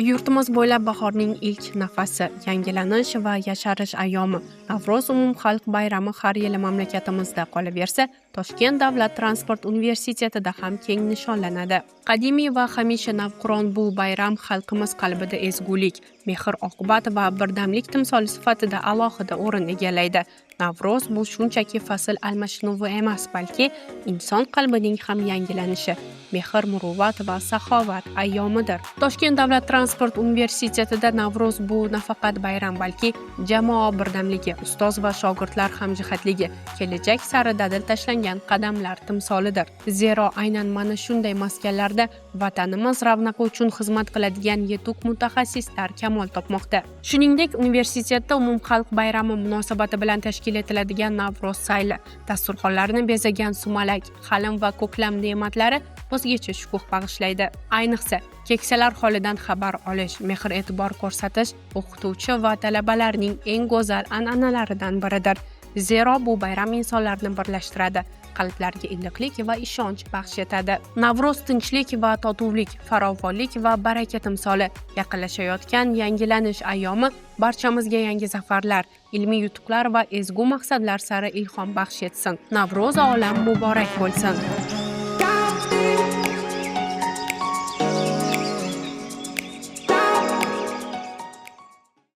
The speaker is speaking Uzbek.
Yurtimiz bo'ylab bahorning ilk nafasi, yangilanish va yasharish ayyomi Navro'z umumxalq bayrami har yili mamlakatimizda, qolaversa, Toshkent davlat transport universitetida ham keng nishonlanadi. Qadimiy va hamisha navqiron bu bayram xalqimiz qalbida ezgulik, mehr oqibat va birdamlik timsoli sifatida alohida o'rin egallaydi. Navro'z bu shunchaki fasl almashinuvi emas, balki inson qalbining ham yangilanishi, mehr muruvvat va saxovat ayyomidir. Toshkent davlat transport universitetida Navro'z bu nafaqat bayram, balki jamoa birdamligi, ustoz va shogirdlar hamjihatligi, kelajak sari dadil tashlangan qadamlar timsolidir. Zero aynan mana shunday maskanlarda vatanimiz ravnaqi uchun xizmat qiladigan yetuk mutaxassislar kamol topmoqda. Shuningdek, universitetda umumxalq bayrami munosabati bilan tashkil etiladigan Navro'z sayli dasturxonlarini bezagan sumalak, halim va ko'klam ne'matlari o'zgacha shukuh bag'ishlaydi. Ayniqsa, keksalar holidan xabar olish, mehr e'tibor ko'rsatish o'qituvchi va talabalarning eng go'zal an'analaridan biridir. Zero bu bayram insonlarni birlashtiradi, qalblarga iliqlik va ishonch baxsh etadi. Navro'z tinchlik va totuvlik, farovonlik va baraka timsoli. Yaqinlashayotgan yangilanish ayyomi barchamizga yangi zafarlar, ilmiy yutuqlar va ezgu maqsadlar sari ilhom baxsh etsin. Navro'z olam muborak bo'lsin!